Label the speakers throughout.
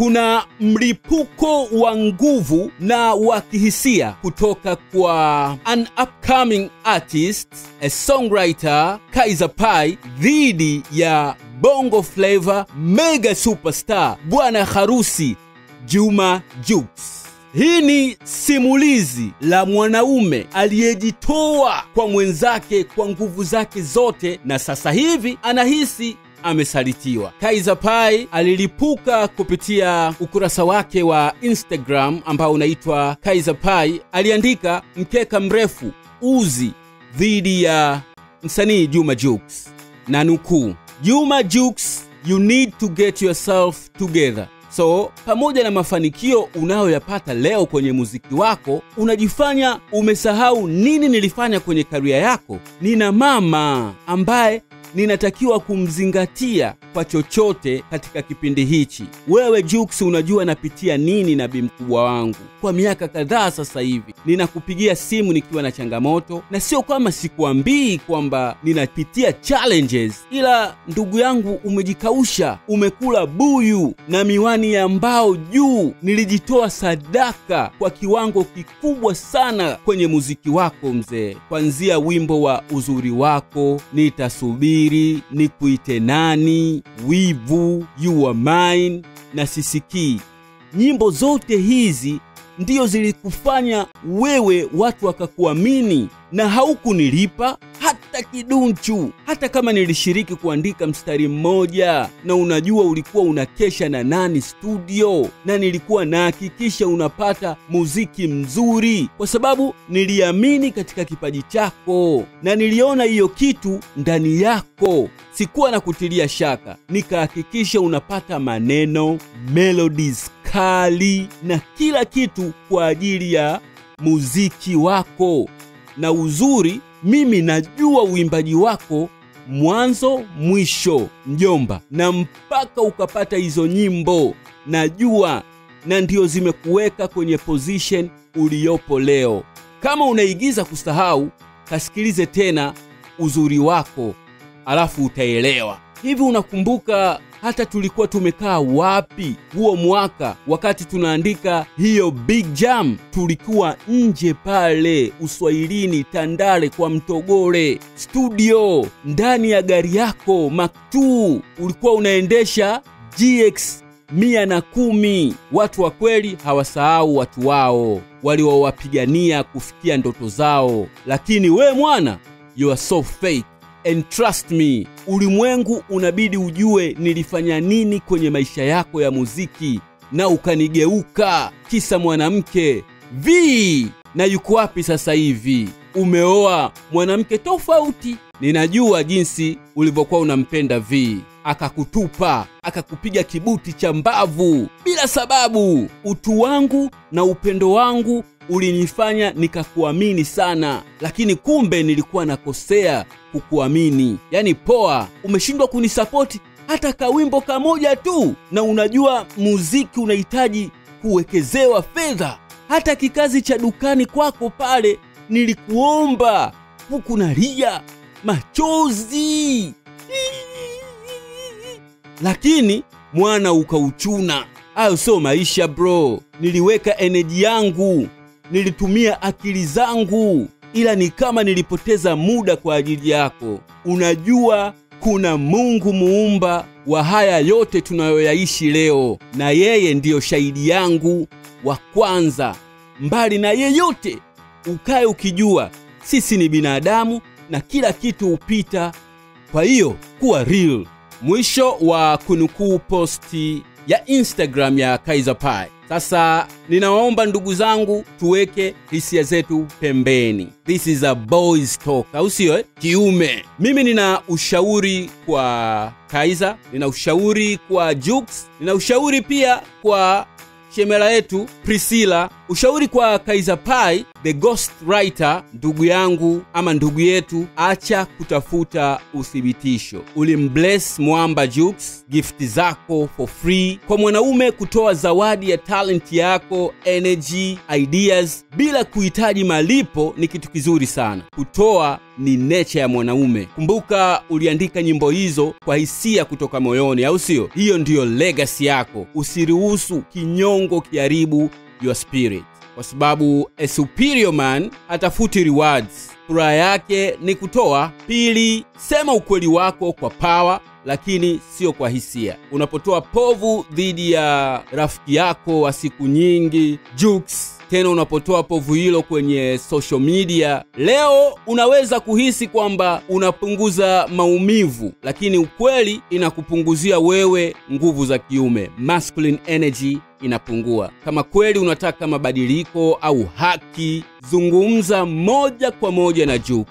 Speaker 1: Kuna mlipuko wa nguvu na wa kihisia kutoka kwa an upcoming artist, a songwriter, Kaizer Pi dhidi ya Bongo Flava mega superstar bwana harusi Juma Jux. Hii ni simulizi la mwanaume aliyejitoa kwa mwenzake kwa nguvu zake zote, na sasa hivi anahisi amesalitiwa. Kaizer Pi alilipuka kupitia ukurasa wake wa Instagram ambao unaitwa Kaizer Pi. Aliandika mkeka mrefu uzi dhidi ya msanii Juma Jux, na nukuu, "Juma Jux, you need to get yourself together. So, pamoja na mafanikio unayoyapata leo kwenye muziki wako, unajifanya umesahau nini nilifanya kwenye career yako. Nina mama ambaye ninatakiwa kumzingatia kwa chochote katika kipindi hichi. Wewe Jux, unajua napitia nini na bi mkubwa wangu kwa miaka kadhaa sasa hivi. Ninakupigia simu nikiwa na changamoto, na sio kama sikuambii kwamba ninapitia challenges, ila ndugu yangu umejikausha, umekula buyu na miwani ya mbao juu. Nilijitoa sadaka kwa kiwango kikubwa sana kwenye muziki wako mzee, kuanzia wimbo wa uzuri wako, nitasubiri, nikuite nani, wivu, you are mine na sisikii. Nyimbo zote hizi ndio zilikufanya wewe watu wakakuamini, na haukunilipa hata kidunchu, hata kama nilishiriki kuandika mstari mmoja. Na unajua ulikuwa unakesha na nani studio, na nilikuwa nahakikisha unapata muziki mzuri, kwa sababu niliamini katika kipaji chako na niliona hiyo kitu ndani yako. Sikuwa na kutilia shaka, nikahakikisha unapata maneno, melodies kali na kila kitu kwa ajili ya muziki wako. Na uzuri, mimi najua uimbaji wako mwanzo mwisho mjomba, na mpaka ukapata hizo nyimbo najua, na ndio zimekuweka kwenye position uliopo leo. Kama unaigiza kusahau, kasikilize tena uzuri wako, alafu utaelewa. Hivi unakumbuka hata tulikuwa tumekaa wapi huo mwaka wakati tunaandika hiyo Big Jam? Tulikuwa nje pale Uswahilini Tandale kwa Mtogole studio, ndani ya gari yako Mark 2 ulikuwa unaendesha GX 110. Watu wa kweli hawasahau watu wao waliowapigania kufikia ndoto zao, lakini we mwana, you are so fake. And trust me, ulimwengu unabidi ujue nilifanya nini kwenye maisha yako ya muziki, na ukanigeuka kisa mwanamke V. Na yuko wapi sasa hivi? Umeoa mwanamke tofauti. Ninajua jinsi ulivyokuwa unampenda V, akakutupa, akakupiga kibuti cha mbavu bila sababu. Utu wangu na upendo wangu ulinifanya nikakuamini sana, lakini kumbe nilikuwa nakosea kukuamini. Yani poa, umeshindwa kunisapoti hata kawimbo kamoja tu, na unajua muziki unahitaji kuwekezewa fedha. Hata kikazi cha dukani kwako pale nilikuomba, huku nalia machozi, lakini mwana ukauchuna. Hayo sio maisha bro. Niliweka energy yangu, nilitumia akili zangu, ila ni kama nilipoteza muda kwa ajili yako. Unajua kuna Mungu muumba wa haya yote tunayoyaishi leo, na yeye ndiyo shahidi yangu wa kwanza. Mbali na yeyote, ukae ukijua sisi ni binadamu na kila kitu hupita. Kwa hiyo kuwa real." Mwisho wa kunukuu posti ya Instagram ya Kaizer Pi. Sasa ninawaomba ndugu zangu tuweke hisia zetu pembeni. This is a boys talk, au sio? Kiume. Mimi nina ushauri kwa Kaizer, nina ushauri kwa Jux, nina ushauri pia kwa shemela yetu Priscilla. Ushauri kwa Kaizer Pi, The Ghost Writer, ndugu yangu ama ndugu yetu, acha kutafuta uthibitisho. Ulimbless Mwamba Jux gift zako for free. Kwa mwanaume kutoa zawadi ya talent yako, energy, ideas bila kuhitaji malipo ni kitu kizuri sana. Kutoa ni nature ya mwanaume. Kumbuka uliandika nyimbo hizo kwa hisia kutoka moyoni, au sio? Hiyo ndiyo legacy yako. Usiruhusu kinyongo kiharibu your spirit. Kwa sababu a superior man hatafuti rewards. Furaha yake ni kutoa. Pili, sema ukweli wako kwa power, lakini sio kwa hisia. Unapotoa povu dhidi ya rafiki yako wa siku nyingi, Jux, tena unapotoa povu hilo kwenye social media, leo unaweza kuhisi kwamba unapunguza maumivu, lakini ukweli inakupunguzia wewe nguvu za kiume. Masculine energy inapungua. Kama kweli unataka mabadiliko au haki, zungumza moja kwa moja na Jux.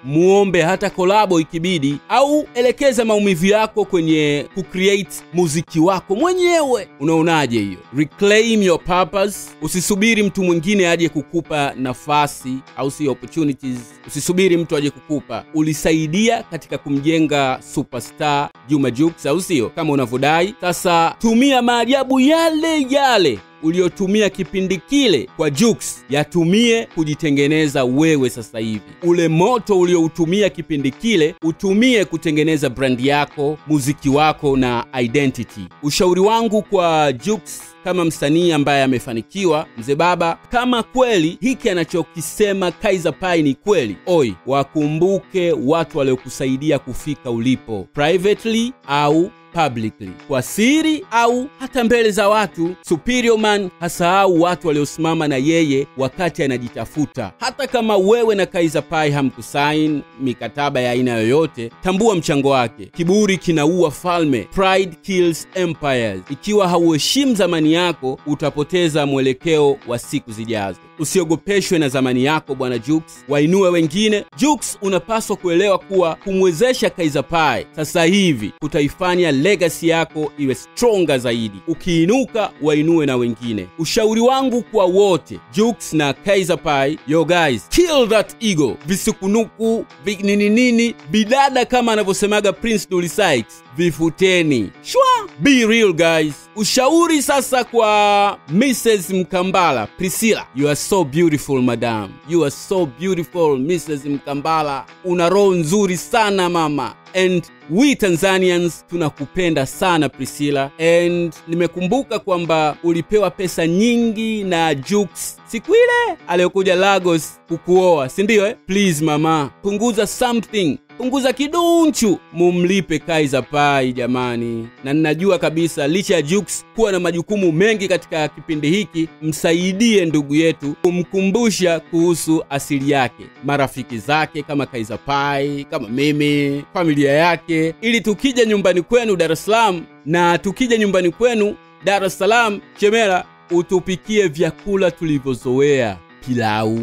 Speaker 1: Muombe hata kolabo ikibidi, au elekeza maumivu yako kwenye kucreate muziki wako mwenyewe. Unaonaje hiyo? Reclaim your purpose. Usisubiri mtu mwingine aje kukupa nafasi au si opportunities. Usisubiri mtu aje kukupa. Ulisaidia katika kumjenga superstar Juma Jux, au sio? Kama unavodai. Sasa tumia maajabu yale yale uliotumia kipindi kile kwa Jux, yatumie kujitengeneza wewe sasa hivi. Ule moto ulioutumia kipindi kile utumie kutengeneza brand yako, muziki wako na identity. Ushauri wangu kwa Jux kama msanii ambaye amefanikiwa, mzee baba, kama kweli hiki anachokisema Kaizer Pi ni kweli, oi, wakumbuke watu waliokusaidia kufika ulipo, privately au publicly, kwa siri au hata mbele za watu. Superior man hasahau watu waliosimama na yeye wakati anajitafuta. Hata kama wewe na Kaizer Pi hamkusign mikataba ya aina yoyote, tambua mchango wake. Kiburi kinaua falme. Pride kills empires. Ikiwa hauheshimu zamani yako, utapoteza mwelekeo wa siku zijazo. Usiogopeshwe na zamani yako bwana Jux, wainue wengine. Jux, unapaswa kuelewa kuwa kumwezesha Kaizer Pi sasa hivi kutaifanya legacy yako iwe stronger zaidi. Ukiinuka, wainue na wengine. Ushauri wangu kwa wote, Jux na Kaizer Pi, yo guys, kill that ego. Visukunuku, nini nini, bidada kama anavyosemaga Prince Dully Sykes, vifuteni. Shwa, be real guys. Ushauri sasa kwa Mrs. Mkambala, Priscilla. You are so beautiful madam. You are so beautiful Mrs. Mkambala. Una roho nzuri sana mama. And we Tanzanians tunakupenda sana Priscilla. And nimekumbuka kwamba ulipewa pesa nyingi na Jux siku ile aliyokuja Lagos kukuoa, si ndio eh? Please mama, punguza something, punguza kidunchu, mumlipe Kaizer Pi jamani. Na ninajua kabisa licha ya Jux kuwa na majukumu mengi katika kipindi hiki, msaidie ndugu yetu kumkumbusha kuhusu asili yake, marafiki zake kama Kaizer Pi, kama mimi, familia yake, ili tukija nyumbani kwenu Dar es Salaam na tukija nyumbani kwenu Dar es Salaam Chemera, utupikie vyakula tulivyozoea: pilau,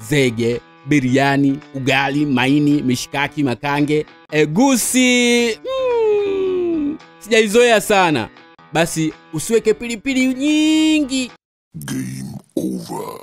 Speaker 1: zege, biriani, ugali, maini, mishikaki, makange, egusi. Sijaizoea sana. Basi usiweke pilipili nyingi.
Speaker 2: Game over.